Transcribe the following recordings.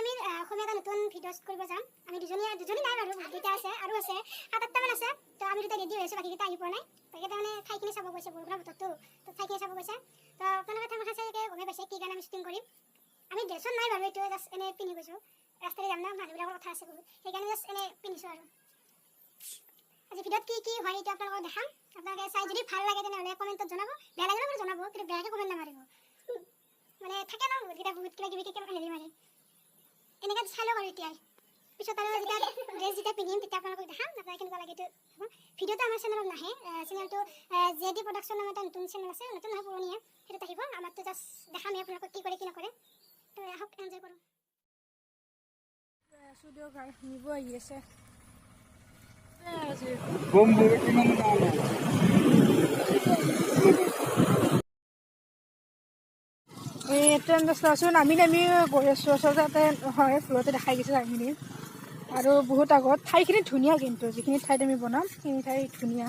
আমি অসমীয়া এটা নতুন ভিডিঅ' শ্বুট কৰিব যাম। আমি দুজনী নাই বাৰু, বহুতকেইটা আছে আৰু আছে 7-8টামান আছে। তো আমি দুটা ৰেডি হৈ আছোঁ, বাকীকেইটা আহি পোৱা নাই। বাকীকেইটা মানে ঠাইখিনি চাব গৈছে, বৰষুণৰ বতৰটো, তো ঠাইখিনি চাব গৈছে। তো আপোনালোকে ঠাইখন চাই গমেই পাইছে কি কাৰণে আমি শ্বুটিং কৰিম। আমি ড্ৰেছত নাই বাৰু, এইটো জাষ্ট এনেই পিন্ধি গৈছোঁ। ৰাস্তাৰে যাম না, মানুহবিলাকৰ কথা আছে বহুত, সেইকাৰণে জাষ্ট এনেই পিন্ধিছোঁ। আৰু আজি ভিডিঅ'ত কি কি হয় এইটো আপোনালোকক দেখাম। আপোনালোকে চাই যদি ভাল লাগে তেনেহ'লে কমেণ্টত জনাব, বেয়া লাগিলেও বাৰু জনাব, কিন্তু বেয়াকৈ কমেণ্ট নামাৰিব। মানে থাকে ন বহুতকেইটা বহুত কিবা কিবি কেতিয়াবা হেৰি মাৰে, এনেকৈ চাই লওক। আৰু এতিয়াই পিছত আৰু যেতিয়া ড্ৰেছ যেতিয়া পিন্ধিম তেতিয়া আপোনালোকক দেখাম আপোনালোকে কেনেকুৱা লাগে এইটো। ভিডিঅ'টো আমাৰ চেনেলত নাহে, চেনেলটো জে ডি প্ৰডাকশ্যন নামৰ এটা নতুন চেনেল আছে, নতুন নহয় পুৰণিয়ে, সেইটোত আহিব। আমাৰতো জাষ্ট দেখামেই আপোনালোকক কি কৰে কি নকৰে। তো আহক এনজয় কৰোঁ। নিব আহি আছে। এই ট্ৰেইন আছোঁ, নামি নামি গৈ আছোঁ। আচলতে তাতে হয় ফুলতে দেখাই গৈছে ঠাইখিনি আৰু বহুত আগত। ঠাইখিনি ধুনীয়া, কিন্তু যিখিনি ঠাইত আমি বনাম সেইখিনি ঠাই ধুনীয়া।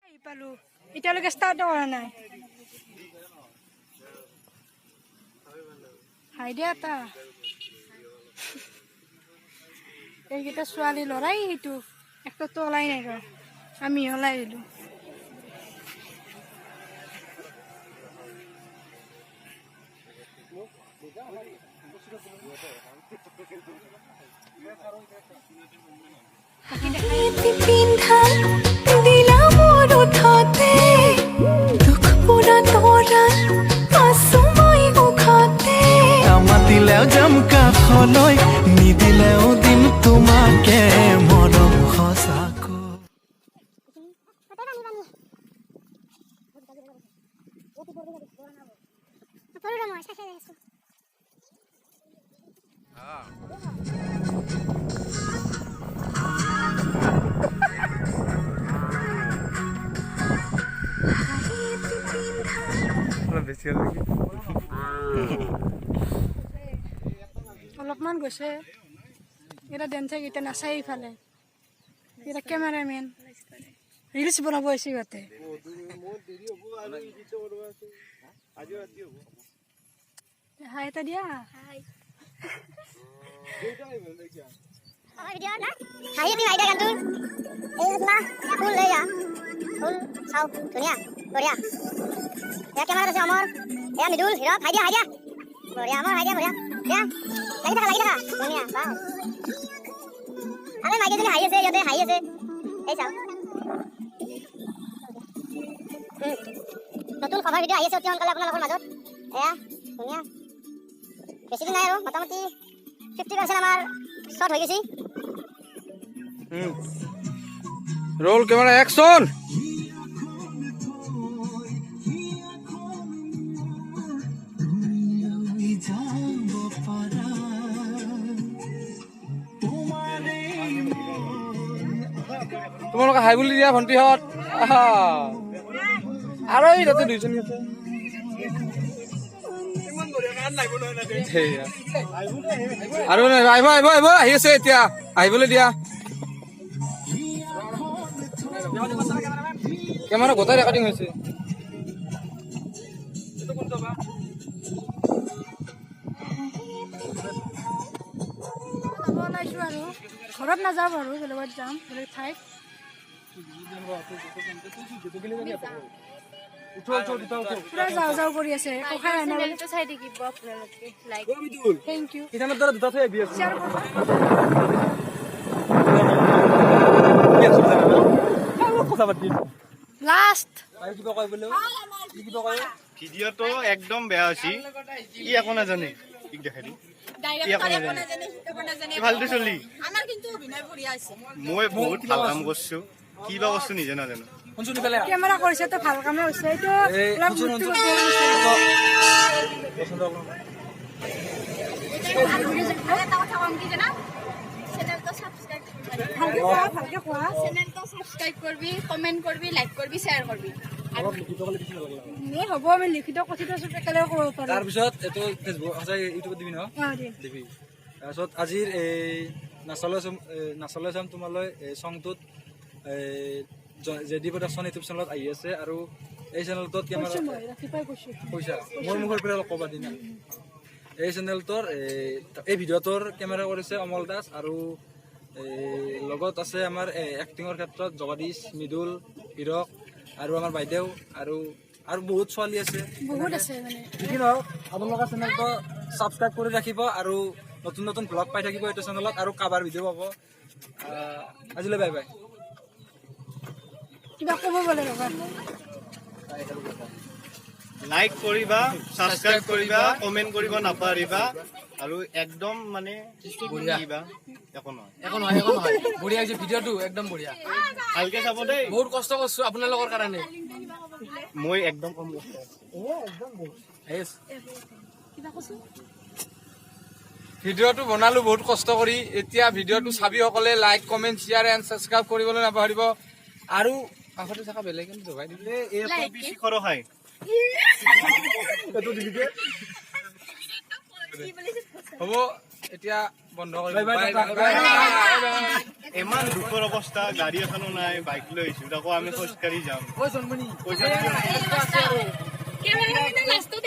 আহি পালোঁ, এতিয়ালৈকে ষ্টাৰ্টো কৰা নাই। হাই দিয়া এটা, এইকেইটা ছোৱালী ল'ৰাই সেইটো একটো ওলাই নাই ৰ, আমি ওলাই আহিলোঁ। মাতিলেও যাম কাষলৈ, নিদিলেও দিম তোমাকে মৰম সঁচাকৈ। বেছি হ'ল নেকি? অলপমান গৈছে। এটা ডেন্সাৰ কেইটা নাচাই ইফালে, এটা কেমেৰামেন ৰিলচ বনাব আহিছে সিহঁতে। হাই এটা দিয়া। চাওক ধুনীয়া বঢ়িয়া। এয়া কেমেৰাত আছে অমৰ, এয়া মৃদুল, হীৰক। হাই দিয়া, হাই দিয়া, বঢ়িয়া অমৰ, হাই দিয়া, বঢ়িয়া দিয়া, লাগি থাকা, লাগি থাকা, ধুনীয়া। বাহ, আৰে মাইকীজনী হাঁহি আছে, ইহঁতে হাঁহি আছে। এই চাওক, নতুন কভাৰ ভিডিঅ' আহি আছে অতি সোনকালে আপোনালোকৰ মাজত। এয়া ধুনীয়া, বেছি দিন নাই আৰু, মোটামুটি 50% আমাৰ শ্বৰ্ট হৈ গৈছে। Roll camera action. তোমালোকে হাই বুলি দিয়া ভণ্টিহঁত। আৰু এই তাতে দুইজনী আছে। আৰু আহিব আহিব আহিব, আহি আছে এতিয়া, আহিবলৈ দিয়া। কেমেৰা গোটাই ৰেকৰ্ডিং হৈছে। ওলাইছোঁ আৰু ঘৰত নাযাওঁ বাৰু, বেলেগত যাম, বেলেগ ঠাইত। পুৰা যাওঁ যাওঁ কৰি আছে। Thank you. Last ভিডিঅ'টো একদম বেয়া হৈছে, ই একো নাজানে, ইক দেখাই দি। ভালটো চলি মই বহুত ভাল কাম কৰিছো, কি বা কৰিছো নিজে নাজানো। কেমেৰা কৰিছে তো ভাল কামে হৈছে। এইটো ভালকে কোৱা, চেনেলটো সাবস্ক্ৰাইব কৰবি, কমেন্ট কৰবি, লাইক কৰবি, শ্বেয়াৰ কৰবি। এই হ'ব, আমি লিখিত কথিত চব একেলগে কৰিব পাৰোঁ। তাৰপিছত এইটো ফেচবুক আছে, ইউটিউবত দিবি নহয়? অঁ, দিম। দিবি। তাৰপিছত আজিৰ এই নাচালৈ চাম তোমালৈ এই চংটোত এই জে ডি প্ৰডাকশ্যন ইউটিউব চেনেলত আহি আছে। আৰু এই চেনেলটোত কেমেৰা কৈছোঁ মই ৰাতিপুৱাই কৈছোঁ। কৈছা, মোৰ মুখৰ পৰা অলপ ক'বা দিনা। এই চেনেলটোৰ এই ভিডিঅ'টোৰ কেমেৰা কৰিছে অমল দাস আৰু এই লগত আছে আমাৰ এক্টিঙৰ ক্ষেত্ৰত জগদীশ, মৃদুল, হীৰক আৰু আমাৰ বাইদেউ আৰু আৰু বহুত ছোৱালী আছে, বহুত আছে মানে। যি নহওক আপোনালোকে চেনেলটো ছাবস্ক্ৰাইব কৰি ৰাখিব আৰু নতুন নতুন ব্লগ পাই থাকিব এইটো চেনেলত আৰু কাভাৰ ভিডিঅ' পাব। আজিলৈ বাই বাই। কিবা ক'ব বোলে ৰ'বা। লাইক কৰিবা, ছাবস্ক্ৰাইব কৰিবা, কমেণ্ট কৰিব নাপাহৰিবা আৰু একদম মানে বঢ়িয়া। একো নহয়, একো নহয়, একো নহয়, বঢ়িয়া হৈছে ভিডিঅ'টো, একদম বঢ়িয়া। ভালকে চাব দেই। বহুত কষ্ট কৰিছো আপোনালোকৰ কাৰণে। মই একদম কম কষ্ট। ভিডিঅ'টো বনালো বহুত কষ্ট কৰি। এতিয়া ভিডিঅ'টো চাবি সকলে like, comment, share and subscribe কৰিবলৈ নাপাহৰিব। আৰু কাষতে থকা বেলেগ জগাই দিলে এই কবি শিখৰো খায়। হ'ব, এতিয়া বন্ধ কৰিব। ইমান দুখৰ অৱস্থা, গাড়ী এখনো নাই, বাইক লৈ আহিছো, তাকো আমি খোজকাঢ়ি যাম। জন্মনি পইচা কেমেৰা লাষ্টত।